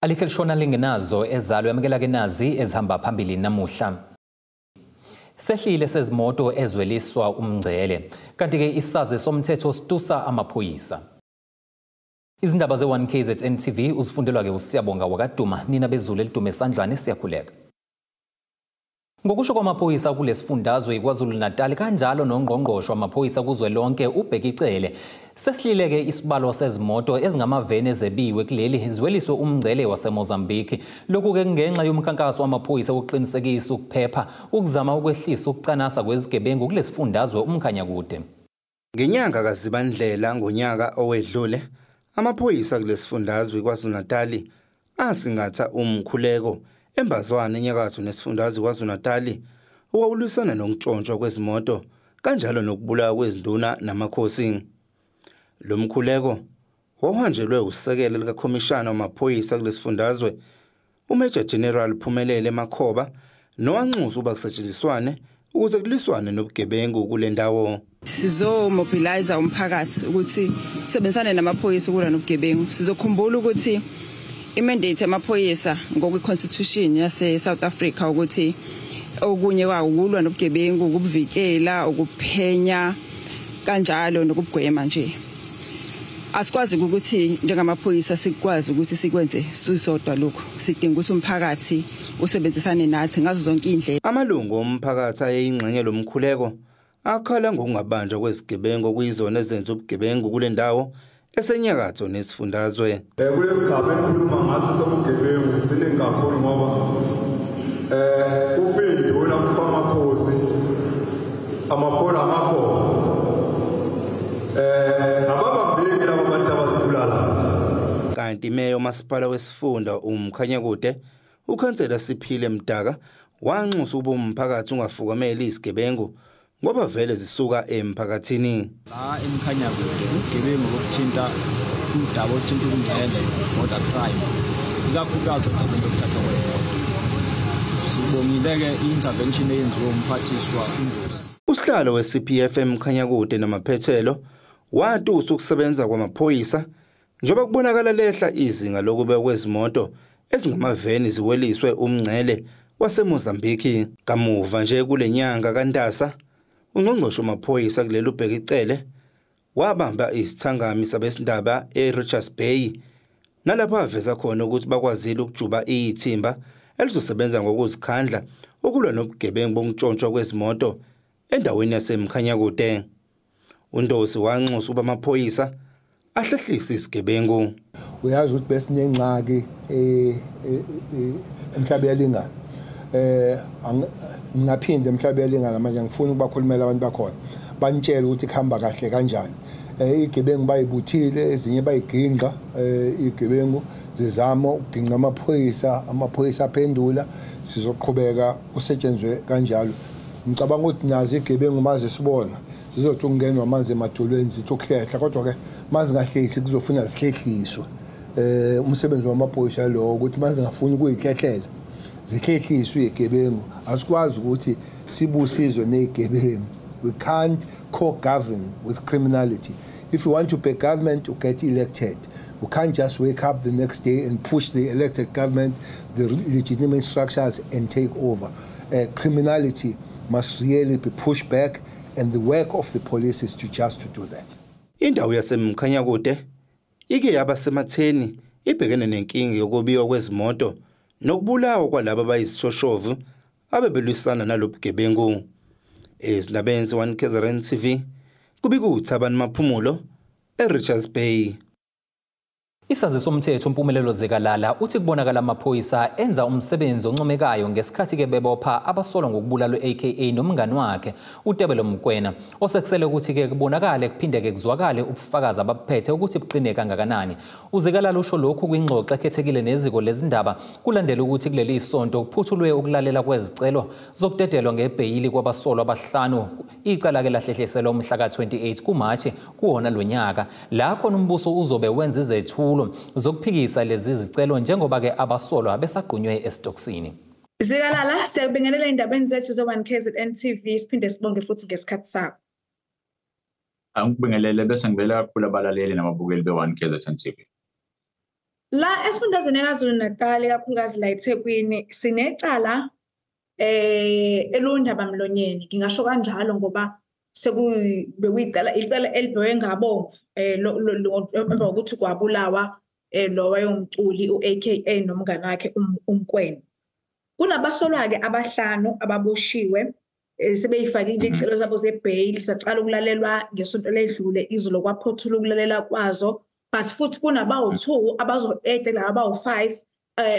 Alikho elishona lingenazo ezalo. Yamukela ke nazi ezihamba phambili namuhla. Sehlile sezimoto ezweliswa umngcele. Kanti-ke isazi somthetho situsa amaphoyisa. Izindaba ze-1 KZN TV uzifundelwa-ke uSiyabonga Wakaduma. Nina bezulu elidume esandlwane, siyakhuleka. Ngokusho kwamaphoyisa kulesifundazwe iKwaZulu-Natal, kanjalo nongqongqoshe wamaphoyisa kuzwelonke uBheki Cele, sesihlile-ke isibalo sezimoto ezingamaveni ezebiwe kuleli ziweliswe umngcele waseMozambique. Lokhu-ke kungenxa yomkhankaso wamaphoyisa wokuqinisekisa ukuphepha, ukuzama ukwehlisa ukucanasa kwezigebengu kulesifundazwe uMkhanyakude. Ngenyanga kaZibandlela ngonyaka owedlule, amaphoyisa kulesifundazwe KwaZulu-Natal asingatha umkhuleko eMbazwane, enyakatho nesifundazwe KwaZulu-Natal, owawulwisana nokuntshontshwa kwezimoto kanjalo nokubulawa kwezinduna namakhosi. Lo mkhuleko wawuhanjelwe usekela likakhomishana wamaphoyisa kulesifundazwe, uMajor General Phumelele Makhoba, nowanxusa uba kusetshenziswane ukuze kuliswane nobugebengu kule ndawo. Sizomobilize umphakathi ukuthi sebenzisane namaphoyisa ukulwa nobugebengu. Sizokhumbula ukuthi imandate yamaphoyisa ngokwe-constitution yase South Africa ukuthi okunye kwawo ukulwa nobugebengu, ukubuvikela, ukuphenya kanjalo nokubugwema nje. Asikwazi ukuthi njengamaphoyisa sikwazi ukuthi sikwenze sisodwa lokho. Sidinga ukuthi umphakathi usebenzisane nathi ngazo zonke indlela. Amalungu omphakathi ayeyingxenye lomkhuleko akhala ngokungabanjwa kwezigebengu okuyizona ezenza ubugebengu kule ndawo esenyakatho nesifundazwe. Kulesigaba enikhuluma ngaso sobugebengu, siningi kakhulu ngoba uFindi lapho amakhosi amafola amakhoba ababambeki laba bantu abasibulala. Kanti imeya umasipala wesifunda uMkhanyakude, ukhansela Siphile Mdaka, wanxusa ukuba umphakathi ungafukameli izigebengu ngoba vele zisuka emphakathini. La eMkhanyakude ubugebengu bokuthinta udaba oluthinta umngcele, border crime, ikakhulukazi odabeni lokuthathwa kweyimoto. Sibongile-ke i-intervention eyenziwe umphathiswa uNdosi. Usihlalo we-CPF eMkhanyakude namaphethelo watusa ukusebenza kwamaphoyisa njengoba kubonakala lehla izinga lokube kwezimoto ezingamaveni ziweliswe umngcele waseMozambique. Kamuva nje kule nyanga kaNdasa, ungqongqoshe wamaphoyisa kuleli uBheki Cele wabamba isithangami sabesindaba eRichards Bay, nalapho aveza khona ukuthi bakwazile ukujuba ithimba elizosebenza ngokuzikhandla ukulwa nobugebengu bokuntshontshwa kwezimoto endaweni yaseMkhanyakude. UNdosi wanxusa ukuba amaphoyisa ahlehlise isigebengu. Uyazi ukuthi besinengxaki eMhlabuyalingana. Ngingaphinde eMhlabuyalingana manje, ngifuna ukubakhulumela abantu bakhona, banitshele ukuthi kuhamba kahle kanjani. Igebengu bayibuthile, ezinye bayiginqa. Igebengu zizama ukuginqa amaphoyisa, amaphoyisa aphendula. Sizoqhubeka kusetshenzwe kanjalo. Ngicabanga ukuthi nazo igebengu maze sibona zizothi ukungenwa amanzi emadolweni, zithi ukuhlehla, kodwa-ke mazingahlehli kuzofuna zihlehliswe. Umsebenzi wamaphoyisa lo ukuthi mazingafuni ukuyihlehlela, zihlehliswe igebengu. Asikwazi ukuthi sibusizwe nezigebengu. We can't co-govern with criminality. If you want to be government, you get elected. You can't just wake up the next day and push the elected government, the legitimate structures, and take over. Criminality must really be pushed back, and the work of the police is to just to do that. Indawo yaseMkhanyakude ike yaba sematheni ibhekene nenkinga yokubiwa kwezimoto nokubulawa kwalabo abayisishoshovu abebelwisana nalobugebengu. Ezindabeni ze-1 KZN TV, kubika uThabani Maphumulo eRichards Bay. Isazi somthetho uMpumelelo Zikalala uthi kubonakala amaphoyisa enza umsebenzi oncomekayo ngesikhathi-ke bebopha abasolwa ngokubulala u-AKA nomngani wakhe uTebelo Mokoena, osekusele ukuthi-ke kubonakale kuphinde-ke kuzwakale ubufakazi ababuphethe ukuthi buqine kangakanani. UZikalala usho lokhu kwingxoxo ekhethekile neziko lezindaba kulandela ukuthi kuleli sonto kuphuthulwe ukulalela kwezicelo zokudedelwa ngebheyili kwabasolwa abahlanu. Icala-ke lahlehliselwa umhla ka-28 kuMashi kuwona lo nyaka, la khona umbuso uzobe wenza izethulo zokuphikisa lezi zicelo njengoba-ke abasolwa besagqunywe esitokisini. Zikalala, siyakubingelela endabeni zethu ze-1 KZN TV, siphinde sibonge futhi ngesikhathi sakho. Angikubingelele bese ngibele kakhulu abalaleli nababukeli be-1 KZN TV. La esifundazweni KwaZulu-Natal, ikakhulukazi la eThekwini, sinecala elundaba mlonyeni, ngingasho kanjalo ngoba sekubekuyicala icala elibhekwe ngabomvu emva kokuthi kwabulawa lo wayengumculi u-AKA nomngane wakhe uMkwena. Kunabasolwa-ke abahlanu ababoshiwe, sebeyifakile iy'celo zabo ze-bail, saqala ukulalelwa ngesonto ledlule, izolo kwaphothula ukulalela kwazo, but futhi kunabawu-2 abazo-add laba abawu-5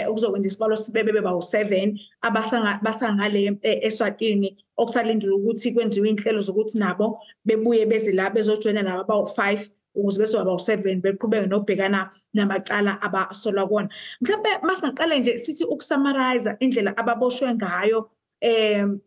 okuzokwenza isibalo sibe bebe bawu-7 abasangale eSwatini, okusalindele ukuthi kwenziwe iy'nhlelo zokuthi nabo bebuye beze la bezojoyina laba abawu-5 ukuze bezoba bawu-7 beqhubeke nokubhekana namacala abasolwa kuwona. Mhlawumbe masingaqale nje sithi ukusummarize indlela ababoshwe ngayo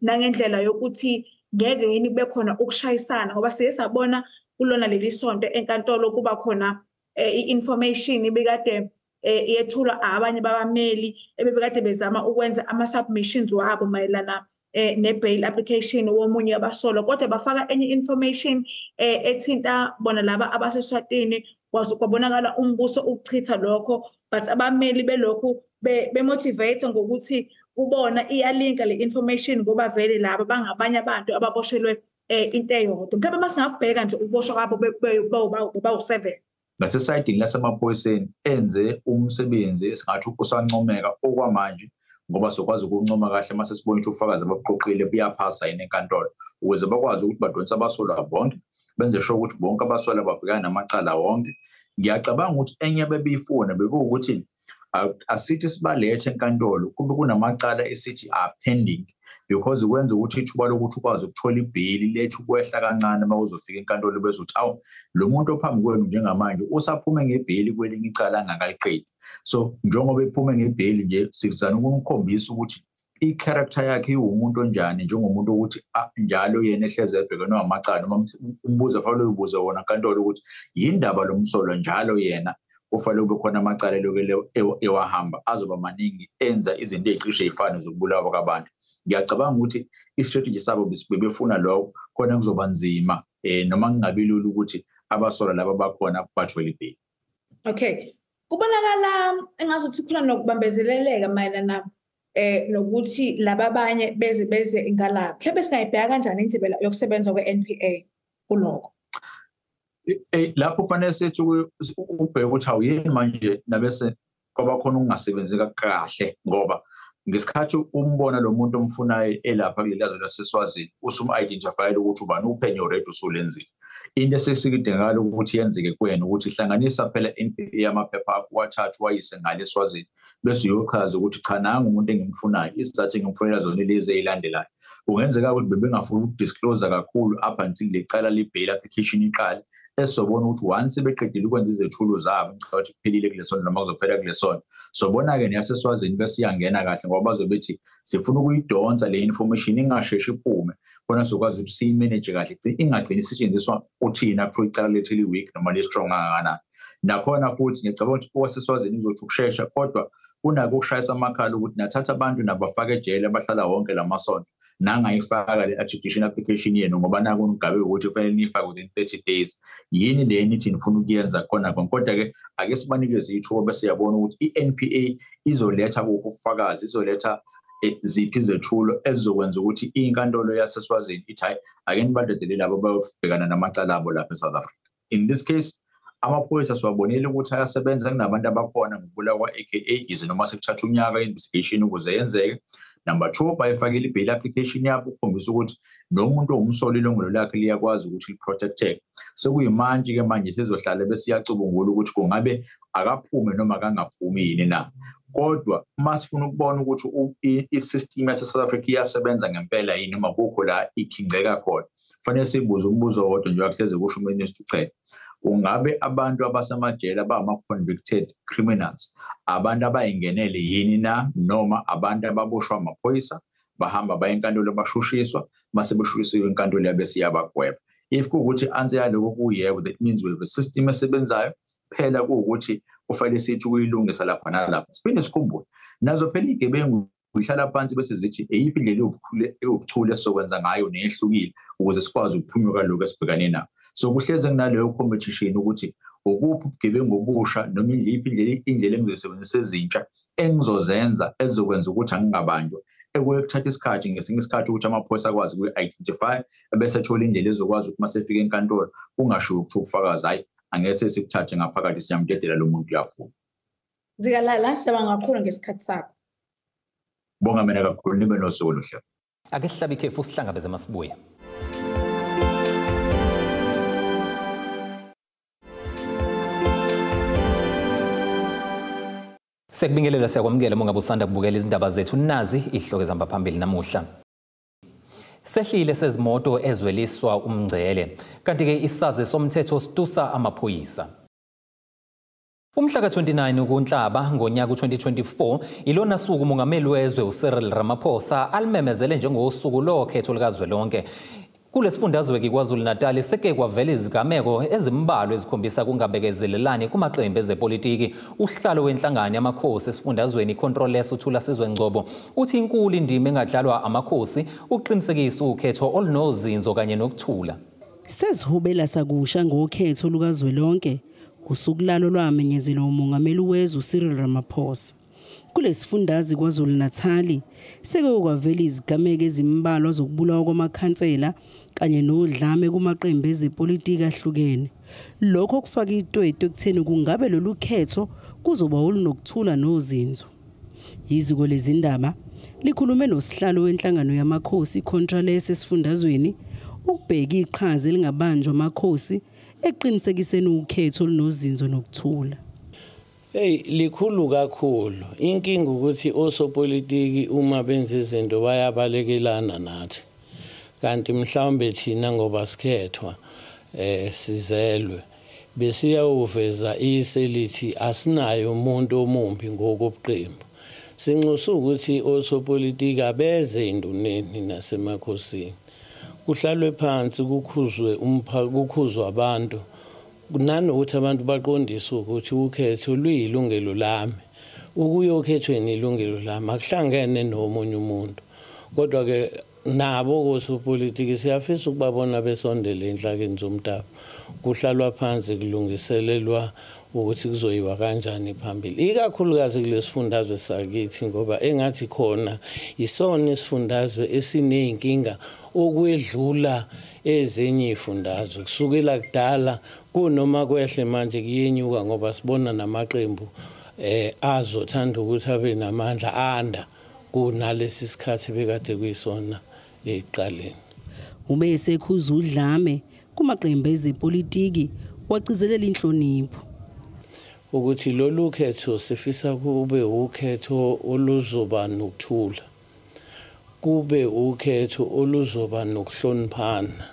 nangendlela yokuthi ngeke yini kube khona ukushayisana, ngoba siye sabona kulona leli sonto enkantolo kuba khona i-information ibikade yethulwa abanye babameli ebebekade bezama ukwenza ama-submissions wabo mayelana ne-bail application womunye abasolwa, kodwa bafaka enye information ethinta bona laba abaseSwatini, kwabonakala umbuso ukuchitha lokho, but abameli belokhu bemotivate ngokuthi kubona iyalinka le information ngoba vele laba bangabanye abantu ababoshelwe into eyodwa. Mhlawumbe masingakubheka nje ukuboshwa kwabo bawu-7. Ngasesayidini lasemaphoyiseni enze umsebenzi esingathi usancomeka okwamanje, ngoba sokwazi ukuncoma kahle mase sibona ukuthi ubufakazi ababuqoqile buyaphasa yini enkantolo, ukuze bakwazi ukuthi badonse abasolwa bonke, benze sure ukuthi bonke abasolwa babhekana namacala wonke. Ngiyacabanga ukuthi enye bebeyifuna bekuwukuthi asithi sibalethe enkantolo kube kunamacala esithi are pending, because kwenza ukuthi ithuba lokuthi ukwazi ukuthola ibheyili lethu kwehla kancane uma uzofika enkantolo bezothi awu lo muntu ophambi kwenu njengamanje usaphume ngebheyili kwelinye icala angakaliqedi. So njengoba ephume ngebheyili nje sizana ukumkhombisa ukuthi i-character yakhe iwumuntu onjani, njengomuntu ukuthi njalo yena ehleze ebhekene namacala, noma umbuzo afanele uyibuze wona enkantolo ukuthi yindaba lo msolwa njalo yena kufanele kube khona amacala elokhu ewahamba azoba maningi, enza izinto ey'cishe y'fane zokubulawa kwabantu. Ngiyacabanga ukuthi i-strategy sabo bebefuna lokho, khona kuzoba nzima noma kungabi lula ukuthi abasolwa laba bakhona bathole ibheyili. Okay, kubonakala engazuthi khona nokubambezeleleka mayelana nokuthi laba abanye beze ngalapha. Mhlawumbe singayibheka kanjani indlela yokusebenza kwe-NPA kuloko? Lapho kufanele sithi ubheke ukuthi awuyini manje nabese kwaba khona ukungasebenzi kahle, ngoba ngesikhathi umbona lo muntu omfunayo elapha kuleli zwe laseSwazini usum-identifyile ukuthi ubani, uphenyo already usulenzile. Into esesikidingakala ukuthi yenzeke kuwena ukuthi hlanganisa phela NPA amaphepha akho wathathu wayise ngale eSwazini, bese uyochaza ukuthi cha nangu umuntu engimfunayo, isizathu engimfunela zona lezi ezilandelayo. Kungenzeka ukuthi bebengafuni ukudisclose kakhulu up until lecala le-bail application iqale, esizobona ukuthi once beqedile ukwenza izethulo zabo, ngicabanga ukuthi kuphelile kule sonto noma kuzophela kule sonto, sobona-ke neyaseSwazini bese iyangena kahle, ngoba bazobe bethi sifuna ukuyidonsa le information ingasheshi iphume, khona sizokwazi ukuthi siyimanage kahle, ingagcini isetshenziswa uthina kuthiwa icala lethu li-weak noma li-strong kangakanani. Nakhona futhi ngiyacabanga ukuthi owaseSwazini uzothi ukushesha, kodwa kunako ukushayisa amakhala ukuthi nathatha abantu nabafaka ejele abahlala wonke lamasonto, nangayifaka le extradition application yenu, ngoba naku nigabe ukuthi kufanele niyifake within 30 days. Yini le nithi nifuna ukuyenza khona khona? Kodwa-ke ake sibanikeze ithuba bese siyabona ukuthi i-NPA izoletha kuphi ubufakazi, izoletha ziphi izethulo ezizokwenza ukuthi inkantolo yaseSwazini ithi hhayi ake nibadedele labo bayobhekana namacala abo lapha e-South Africa. In this case amaphoyisa siwabonile ukuthi ayasebenza, kunabantu abakhona ngokubulawa kwa-AKA, yize noma sekuthatha unyaka i-investigation ukuze yenzeke. Number 2, bayifakile i-bail application yabo ukukhombisa ukuthi lo muntu owumsolwa ilungelo lakhe liyakwazi ukuthi liprotecteke. Sekuyimanje-ke manje sizohlala bese iyacubungula ukuthi kungabe akaphume noma akangaphumi yini na. Kodwa uma sifuna ukubona ukuthi i-system yase-South Africa iyasebenza ngempela yini noma kukho la ikhingceka khona, kufanele sibuze umbuzo owodwa nje wakuhleze kusho uMinister uCele. Kungabe abantu abasemajele abangama-convicted criminals, abantu abayingenele yini na, noma abantu ababoshwa amaphoyisa bahamba baye enkantolo bashushiswa, mase beshushisiwe inkantolo yabe siyabagweba? If kuwukuthi answer yaloko kuyebo, that means we have a system esebenzayo. Phela kuwukuthi kufanele sithi ukuyilungisa lapha nalapha. Siphinde sikhumbule nazo phela iy'gebengu ihlala phansi bese zithi eyiphi indlela ewubuchule esizokwenza ngayo neyehlukile ukuze sikwazi ukuphunyuka lokhu esibhekane nakho. So kuhleze kunaleyo competition ukuthi Ukuphi ubugebengu obusha noma indlela engizoyisebenzisa ezintsha engizozenza ezizokwenza ukuthi angingabanjwa. Ekuye kuthatha isikhathi ngesinye isikhathi ukuthi amaphoyisa akwazi ukuyi-identify bese ethola indlela ezokwazi ukuthi uma sefika enkantolo kungashiwo ukuthi ubufakazi, hhayi angeke sikuthathe ngaphakathi, siyamdedela lo muntu uyaphuma. Zikalala, siyabonga kakhulu ngesikhathi sakho. Bonga mina kakhulu, nibe nosuku oluhle. Ake sihlabe ikhefu sihlangabeze masibuya. Sekubingelela, siyakwamukela uma ngabe usanda kubukela izindaba zethu. Nazi izihloko ezihamba phambili namuhla. Sehlile sezimoto ezweliswa umngcele, kanti-ke isazi somthetho situsa amaphoyisa. Umhla ka-29 kuNhlaba ngonyaka u-2024 ilona suku umongameli wezwe uCyril Ramaphosa alimemezele njengosuku lokhetho likazwelonke. Kulesifundazwe KwaZulu-Natal seke kwavela izigameko ezimbalwa ezikhombisa kungabekezelelani kumaqembu ezepolitiki. Uhlalo wenhlangano yamakhosi esifundazweni iControl-S uThula Sizwe Ngcobo uthi inkulu indima engadlalwa amakhosi ukuqinisekisa ukhetho olunozinzo kanye nokuthula. Sezihubela sakusha ngokhetho lukazwelonke usuku lalo lwamenyezelwa umongameli wezwe uCyril Ramaphosa. Kulesifundazwe KwaZulu-Natal seke kwavela izigameko ezimbalwa zokubulawa kwamakhansela kanye nodlame kumaqembu ezepolitiki ahlukene. Lokho kufaka itwetwe ekutheni kungabe lolu khetho kuzoba olunokuthula nozinzo. Iziko lezindaba likhulume nosihlalo wenhlangano yamakhosi iControl-S esifundazweni ukubheka iqhaza elingabanjwa amakhosi eqinisekiseni ukhetho olunozinzo nokuthula. Hey, likhulu kakhulu. Inkinga ukuthi osopolitiki uma benza izinto bayabalekelana nathi. Kanti mhlawumbe thina ngoba sikhethwa sizelwe besiyawuveza iselithi asinayo umuntu omumbi ngokobuqembu. Sinxusa ukuthi osopolitiki abeze induneni nasemakhosini. Kuhlalwe phansi kukhuzwe kukhuzwe abantu. Nanokuthi abantu baqondiswe ukuthi ukhetho luyilungelo lami, ukuyokhethweni ilungelo lami, akuhlangene nomunye umuntu. Kodwa ke nabo kosopolitiki siyafisa ukubabona besondele enhlakeni zomdabu, kuhlalwa phansi kulungiselelwa ukuthi kuzoyiwa kanjani phambili, ikakhulukazi kulesifundazwe sakithi, ngoba engathi khona isona isifundazwe esineyinkinga okwedlula ezinye izifundazwe. Kusukela kudala kunoma kwehle manje kuyenyuka, ngoba sibona namaqembu azothanda ukuthi abe namandla anda kunalesi sikhathi bekade kuyisona eqaleni. Ube esekhuza udlame kumaqembu ezepolitiki wagcizelela inhlonipho ukuthi lolu khetho sifisa kube ukhetho oluzoba nokuthula, kube ukhetho oluzoba nokuhloniphana,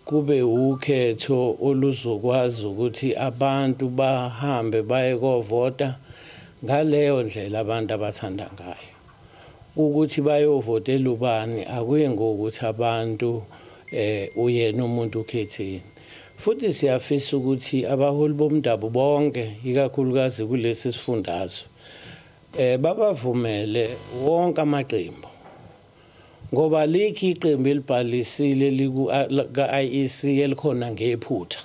kube ukhetho oluzokwazi ukuthi abantu bahambe baye kovota ngaleyo ndlela abantu abathanda ngayo. Ukuthi bayovotela ubani akuye ngokuthi abantu uyena umuntu ukhetheni. Futhi siyafisa ukuthi abaholi bomdabu bonke ikakhulukazi kulesi sifundazwe babavumele wonke amaqembu, ngoba likhi iqembu elibhalisile liku ka-IEC elikhona ngephutha.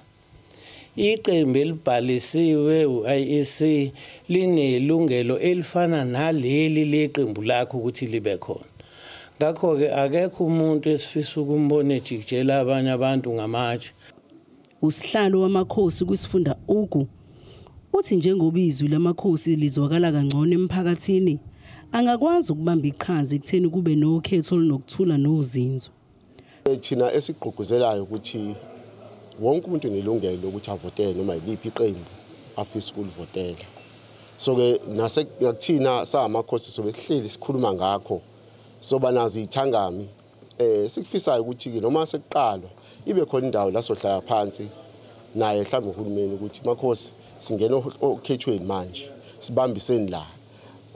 Iqembu elibhalisiwe u-IEC linelungelo elifana naleli leqembu lakho ukuthi libe khona. Ngakho-ke akekho umuntu esifisa ukumbona ejikijela abanye abantu ngamatshe. Usihlalo wamakhosi kwisifunda Ugu uthi njengoba izwi lamakhosi lizwakala kangcono emphakathini, angakwazi ukubamba iqhaza ekutheni kube nokhetho olunokuthula nozinzo. Thina esigqugquzelayo ukuthi wonke umuntu unelungelo ukuthi avotele noma yiliphi iqembu afisa ukulivotela. So ke nakuthina samakhosi sobe sihleli sikhuluma ngakho, soba nazi ithangami sikufisayo ukuthi ke noma sekuqalwa ibe khona indawo la sohlala phansi naye mhlawumbe uhulumeni ukuthi makhosi singena okhethweni manje sibambiseni la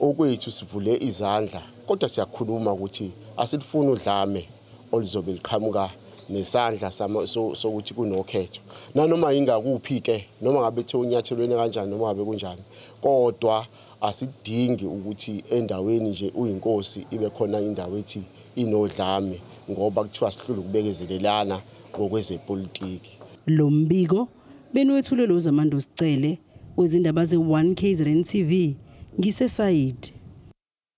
okwethu sivule izandla, kodwa siyakhuluma ukuthi asilifuni udlame oluzobe liqhamuka nesandla sokuthi kunokhetho nanoma ingakuphi ke, noma ngabe ethe unyathelweni kanjani noma ngabe kunjani, kodwa asidingi ukuthi endaweni nje uyinkosi ibe khona indawo ethi inodlame ngoba kuthiwa sihlule ukubekezelelana ngokwezepolitiki. Lo mbiko Benwethulelo uZamando Sicele wezindaba ze-1 KZN TV ngiseSayidi.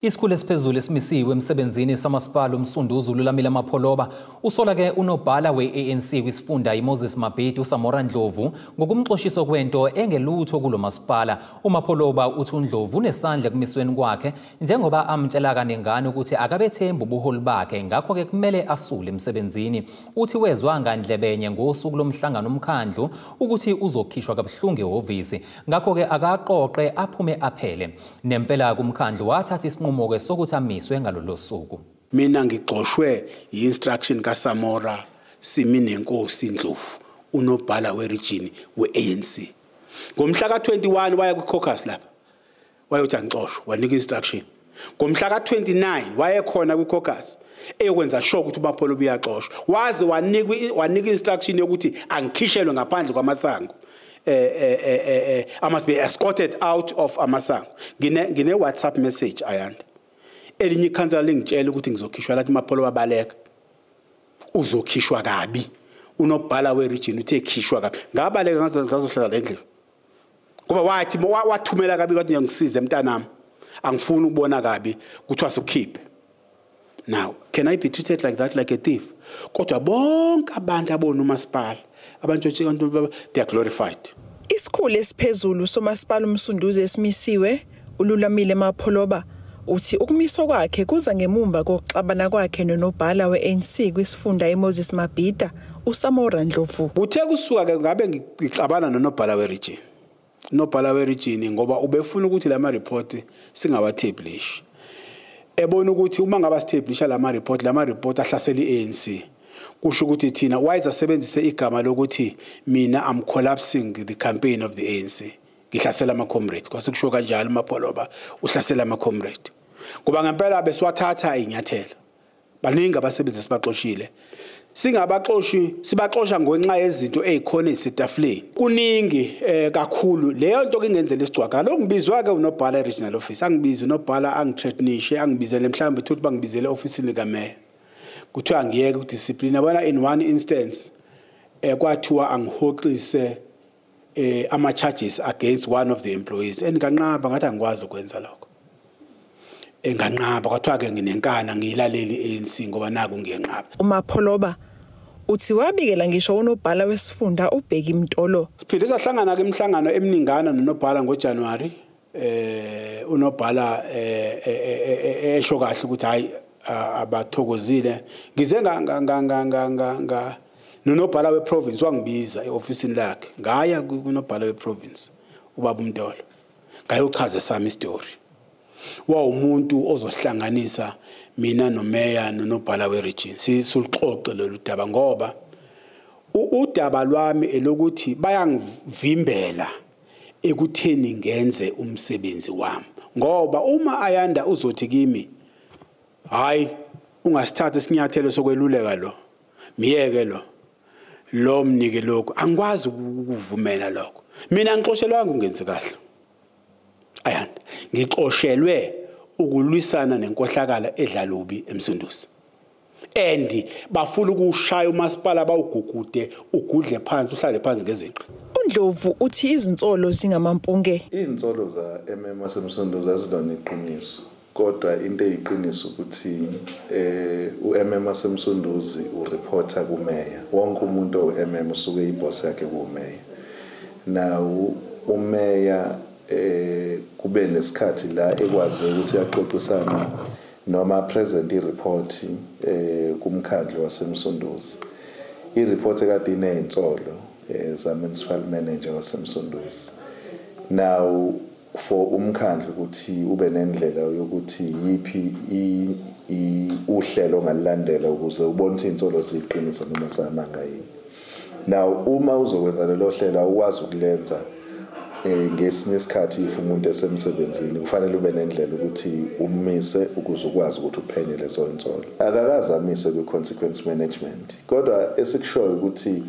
Isikhulu esiphezulu esimisiwe emsebenzini samasipala uMsunduzi uLulamile Mapholoba usola ke unobhala we-ANC kwisifunda iMoses Mabhida uSamora Ndlovu ngokumxoshisa kwento engelutho kulo masipala. UMapholoba uthi uNdlovu unesandla ekumisweni kwakhe njengoba amtshela kanengane ukuthi akabethembi ubuholi bakhe, ngakho ke kumele asule emsebenzini. Uthi wezwa ngandlebenye ngosuku lomhlangano omkhandlu ukuthi uzokhishwa kabuhlungu ehhovisi, ngakho ke akaqoqe aphume aphele. Nempela kumkhandlu wathatha isinqumo sokuthi amiswe ngalolo suku. Mina ngixoshwe i-instruction kaSamora Siminenkosi Ndlovu, unobhala we-region we-ANC. Ngomhla ka-21 waya kwi-caucus lapha, wayothi angixoshwe, wanika instruction. Ngomhla ka-29 wayekhona kwi-caucus eyokwenza sure ukuthi uMapholoba uyaxoshwa, waze wanika instruction yokuthi angikhishelwe ngaphandle kwamasango. I must be escorted out of amasango. Ngine WhatsApp message ayanda. Elinye ikhansela lingitshela ukuthi ngizokhishwa, lathi Mapholoba baleka. Uzokhishwa kabi. Unobhala we-region uthe khishwa kabi. Ngabaleka ngazohlala la endlini. Ngoba wathi wathumela kabi wathi ngiyangisiza mntanami. Angifuni ukubona kabi kuthiwa sikukhiphe. Now, can I be treated like that, like a thief? Kodwa bonke abantu abona umasipala, abantu they are glorified. Isikhulu esiphezulu somasipala uMsunduzi esimisiwe uLulamile Mapholoba uthi ukumiswa kwakhe kuza ngemumva kokuxabana kwakhe nonobhala we-ANC kwisifunda iMoses Mabhida uSamora Ndlovu. Kuthe kusuka ke ngabe ngixabana nonobhala we-region. Unobhala we-region ngoba ubefuna ukuthi lama report singawatableish. Ebona ukuthi uma ngaba sitablisha lama report ahlasela iANC. Kusho ukuthi thina wayezasebenzise igama lokuthi mina I'm collapsing the campaign of the ANC. Ngihlasela ama comrade. Kwase kusho kanjalo uMapholoba uhlasela ama comrade. Ngoba ngempela besiwathatha inyathelo. Baningi abasebenzi sibaxoshile. Singabaxoshi sibaxosha ngenxa yezinto ezikhona ezisetafuleni. Kuningi kakhulu leyo nto kingenzela isigcwaga. Lo ngibizwa ke unobhala regional office, angibizi unobhala angithreatenishe, angibizele mhlawumbe ukuthi bangibizele officeini kameya. Kuthiwa ngiyeke udiscipline. Yabona in one instance kwathiwa angihoxise ama charges against one of the employees. Enganqaba ngathi angikwazi ukwenza lokho. Enganqaba kwathiwa ke nginenkana ngiyilaleli iANC ngoba naku ngiyenqaba. uMapholoba uthi wabikela ngisho unobhala wesifunda uBheki Mtolo. Siphinde sahlangana ke emhlangano eminingana nonobhala ngoJanuary. Unobhala esho kahle ukuthi hayi abathokozile. Ngize nga nonobhala weprovince wangibiza eofisini lakhe. Ngaya kunobhala weprovince ubaba uMtolo. Ngayochaza sami istory. Wawumuntu ozohlanganisa mina nomeya nonobhala weregion sisulixoxe lolu daba, ngoba udaba lwami elokuthi bayangivimbela ekutheni ngenze umsebenzi wami. Ngoba uma Ayanda uzothi kimi hayi ungasithatha isinyathelo sokweluleka lo, miyeke lo mnike lokho, angikwazi ukuvumela lokho. Mina ngixoshelwanga ungenzi kahle Ayanda, ngixoshelwe ukulwisana nenkohlakala edlalubi eMsunduzi. And bafuna ukushaya umasipala bawugugude ugudle phansi uhlale phansi ngezinqe. uNdlovu uthi izinsolo zingamampunge. Izinsolo za MM waseMsunduzi azilona iqiniso, kodwa into eyiqiniso ukuthi uMM waseMsunduzi ureporta kumeya. Wonke umuntu oMM usuke iboss yakhe kumeya. Now umeya kube nesikhathi la ekwazi ukuthi yaxoxisana noma present i-report kumkhandlu waseMsunduzi. I-report ekade inezinsolo za municipal manager waseMsunduzi. Now for umkhandlu ukuthi ube nendlela yokuthi yipi uhlelo ongalandela ukuze ubone ukuthi insolo ziyiqiniso noma zamanga yini. Now uma uzokwenza lelo hlelo awukwazi ukulenza ngesinye isikhathi if umuntu esemsebenzini kufanele ube nendlela ukuthi umise ukuze ukwazi ukuthi uphenye lezo insolo. Akakaze amiswe kwi-consequence management, kodwa esikushoyo ukuthi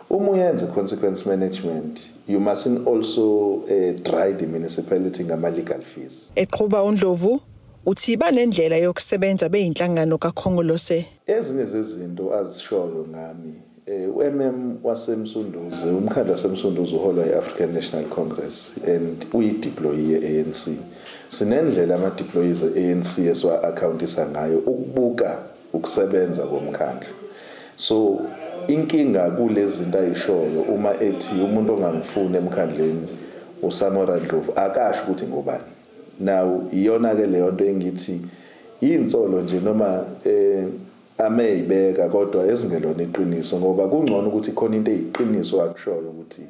uma uyenza consequence management you mustn't also dry the municipality ngama-legal fees. Eqhuba uNdlovu uthi banendlela yokusebenza beyinhlangano kaKhongolose. Ezinye zezinto azishoyo ngami U-MM waseMsunduzi, umkhandlu waseMsunduzi uholwa i-African National Congress and uyi-deployee ye-ANC. Sinendlela ama-deployees e-ANC esiwa-accountisa ngayo ukubuka ukusebenza komkhandlu. So inkinga kulezi zinto ayishoyo uma ethi umuntu ongangifuni emkhandleni uSamora Ndlovu akasho ukuthi ngobani. Now iyona ke leyo nto engithi insolo nje noma ameyibeka kodwa ezingelona iqiniso, ngoba kungcono ukuthi khona into eyiqiniso akushoyo ukuthi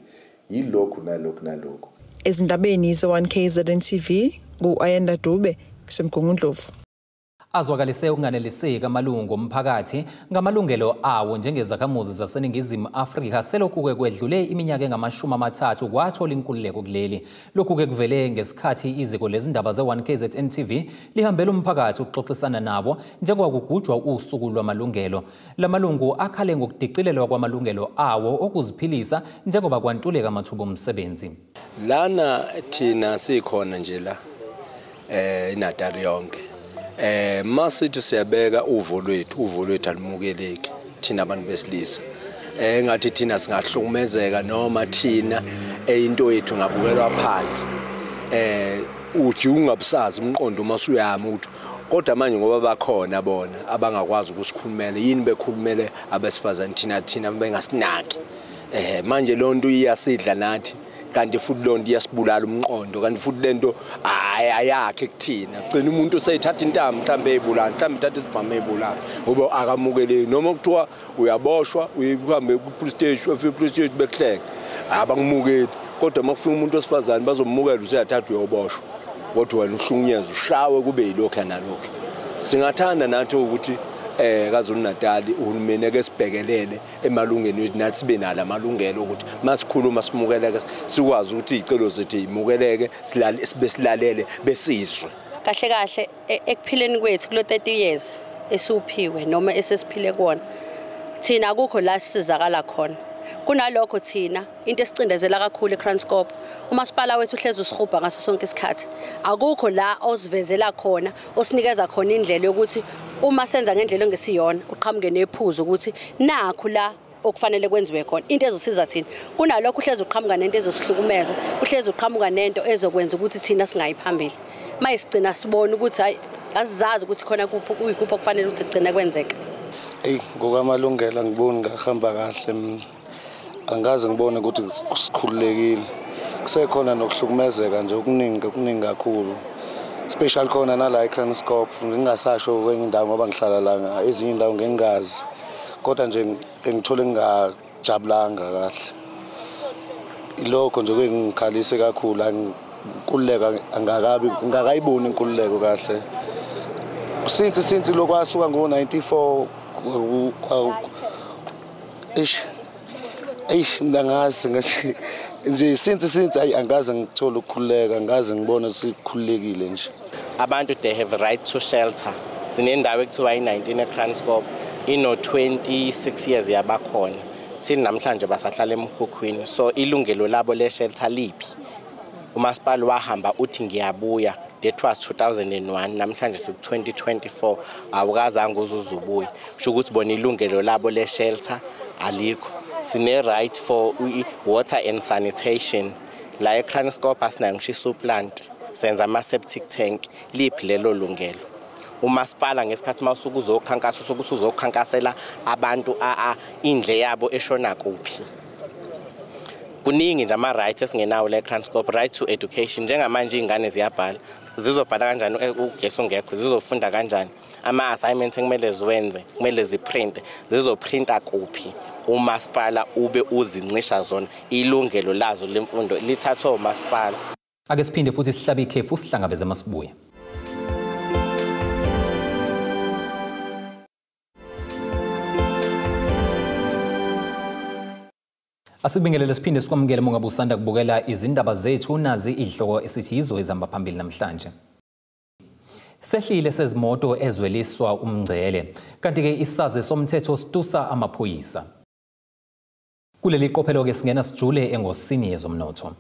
yilokhu nalokhu nalokhu. Ezindabeni ze-1KZN TV ku-Ayanda Dube kuseMgungundlovu. Azwakalise ukunganeliseki amalungu omphakathi ngamalungelo awo njengezakhamuzi zaseNingizimu Afrika selokhu-ke kwedlule iminyaka engama-30 kwathola inkululeko kuleli. Lokhu-ke kuvele ngesikhathi iziko lezindaba ze-1KZN TV lihambela umphakathi ukuxoxisana nabo njengoba kugujwa usuku lwamalungelo. La malungu akhale ngokudicilelwa kwamalungelo awo okuziphilisa njengoba kwantuleka amathuba omsebenzi. Lana thina sikhona nje la iNatali yonke. Masithi siyabeka uvo lwethu alimukeleki thina abantu besilisa. Engathi thina singahlukumezeka noma thina into yethu ngabukelwa phansi. Uthi ungabusazi umqondo uma usuyama ukuthi kodwa manje ngoba bakhona bona abangakwazi ukusikhulumela, yini bekhulumele abesifazane thina bengasinaki. Manje lonto iyasidla nathi, kanti futhi lonto iyasibulala umqondo, kanti futhi lento ayakhe kuthina. Gcina umuntu useyithatha intambo mhlambe eyibulala, mhlambe ithatha isibhamu eyibulala ngoba akamukeleki. Noma kuthiwa uyaboshwa uhambe ku-police station, ufike police station bekuhleke, abangimukeli. Kodwa uma kufika umuntu wesifazane bazomukela, useyathatha uyoboshwa, kodwa wena uhlukunyezwa ushawe kube yilokhu nalokhu. Singathanda nathi ukuthi KwaZulu Natal uhulumeni ake sibhekelele emalungeni wethu, nathi sibe nalo amalungelo ukuthi masikhuluma simukeleke, sikwazi ukuthi izicelo zethu zimukeleke, sibe silalele besizwe. Kahle kahle ekuphileni kwethu kulo 30 years esiwuphiwe noma esesiphile kuona, thina akukho la sisizakala khona. Kunalokho thina into esicindezela kakhulu eKranskop, umasipala wethu uhlezi usihubha ngaso sonke isikhathi. Akukho la osivezela khona, osinikeza khona indlela yokuthi uma senza ngendlela engesiyona uqhamuke nephuzu ukuthi nakhu la okufanele kwenziwe khona, into ezosiza thina. Kunalokho uhlezi uqhamuka nento ezosihlukumeza, uhlezi uqhamuka nento ezokwenza ukuthi thina singayi phambili. Mayisigcina sibone ukuthi hayi asizazi ukuthi khona kuphi kuyikuphi okufanele ukuthi kugcine kwenzeka. Ey, ngokamalungelo angiboni ngahamba kahle mina. Angaze ngibone ukuthi sikhululekile. Kusekhona nokuhlukumezeka nje okuningi kakhulu. Special khona nala eKranskop, ngingasasho kwenye indawo ngoba ngihlala la, ezinye indawo ngingazi. Kodwa nje ngithole ngingajabulanga kahle. Ilokho nje kungikhalise kakhulu, inkululeko angakabi ngakayiboni inkululeko kahle. Since lokwasuka ngo-94 ish eish mina ngazi ngathi nje since ayi angaze ngithola ukukhululeka, angaze ngibone sikhululekile nje. Abantu they have right to shelter. Sinendawo ekuthiwa i-19 eKranskop, ino 26 years yabakhona. Thina namhlanje basahlala emkhukhwini, so ilungelo labo le shelter liphi? Umasipala wahamba uthi ngiyabuya, that was 2001, namhlanje siku 2024, awukazange uzuzubuye. Kusho ukuthi bona ilungelo labo le shelter alikho. Sine right for water and sanitation. La eKranskop asinayo ngisho plant, senza ama septic tank, liphi lelo lungelo? Umasipala ngesikhathi mawusuku uzokhankasa usuku usuzokhankasela abantu indle yabo eshona kuphi. Kuningi nje ama rights esingenawo la eKranskop, right to education. Njengamanje izingane ziyabhala, zizobhala kanjani ugesi ungekho, zizofunda kanjani? Ama assignments ekumele ziwenze, kumele ziprinte, zizoprinta kuphi? Umasipala ube uzincisha zona ilungelo lazo lemfundo lithathwa umasipala. Ake siphinde futhi sihlabe ikhefu sihlangabeze masibuye. Asibingelele siphinde sikwamukele mongabe usanda kubukela izindaba zethu, nazi izihloko esithi yizo ezihamba phambili namhlanje. Sehlile sezimoto ezweliswa umngcele, kanti-ke isazi somthetho situsa amaphoyisa. Kuleli qophelo-ke singena sijule engosini yezomnotho.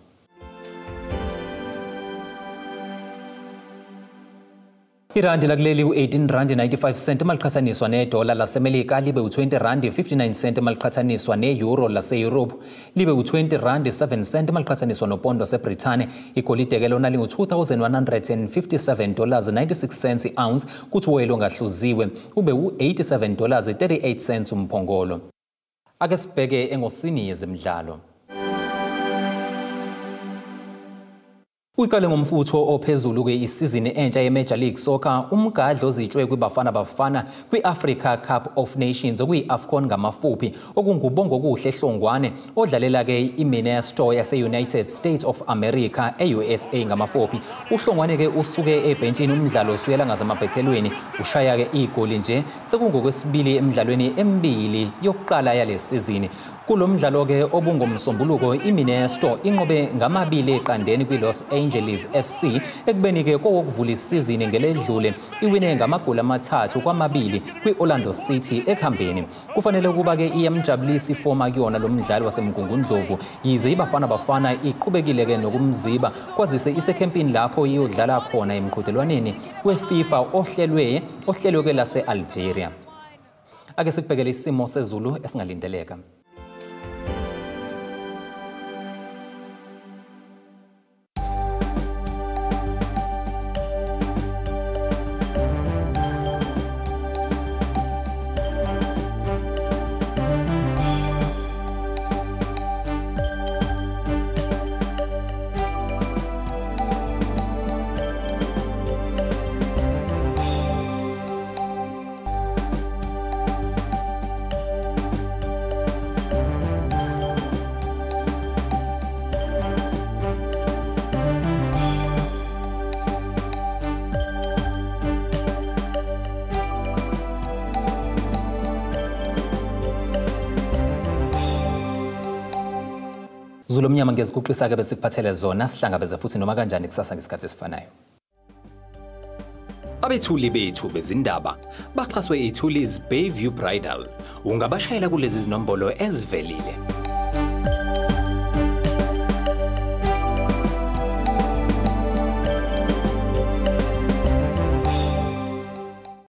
Irandi lakuleli u-18 rand 95 cent maliqhathaniswa nedola laseMelika libe u-20 rand 59 cent maliqhathaniswa ne-euro lase-Europe libe u-20 rand 7 cent maliqhathaniswa nopondo waseBrithani. Igolide ke lona lingu-$2,157.96 i-ounce, kuthi uwoyela ongahluziwe ube u-$87.38 umphongolo. Ake sibheke engosini yezemidlalo. Uyiqale ngomfutho ophezulu ke isizini entsha ye-Major League Soccer umgadlo ozitshwe kwiBafana Bafana kwi-Africa Cup of Nations okuyi-AFCON ngamafuphi okunguBongokuhle Hlongwane odlalela ke iMinnesota yase-United States of America e-USA ngamafuphi. UHlongwane ke usuke ebhentshini umdlalo usuyela ngasemaphethelweni ushaya ke igoli nje sekungokwesibili emidlalweni emibili yokuqala yale sizini. Kulo mdlalo ke obungomsombuluko iMinnesota inqobe 2-0 kwi-Los Angeles FC ekubeni ke kowokuvula isizini ngeledlule iwine ngamagoli 3-2 kwi-Orlando City ekuhambeni. Kufanele ukuba ke iyamjabulisa ifoma kuyona lo mdlali waseMgungundlovu yize iBafana Bafana iqhubekile ke nokumziba kwazise isekhempini lapho iyodlala khona emqhudelwaneni we-FIFA ohlelwe ke lase-Algeria. Ake sikubhekele isimo sezulu esingalindeleka. Zulu omnyama ngezikuqisa ke besikuphathele zona, sihlangabeze futhi noma kanjani kusasa ngesikhathi esifanayo. Abethuli bethu bezindaba baxhaswe iThuli's Bayview Bridal. Ungabashayela kulezi zinombolo ezivelile.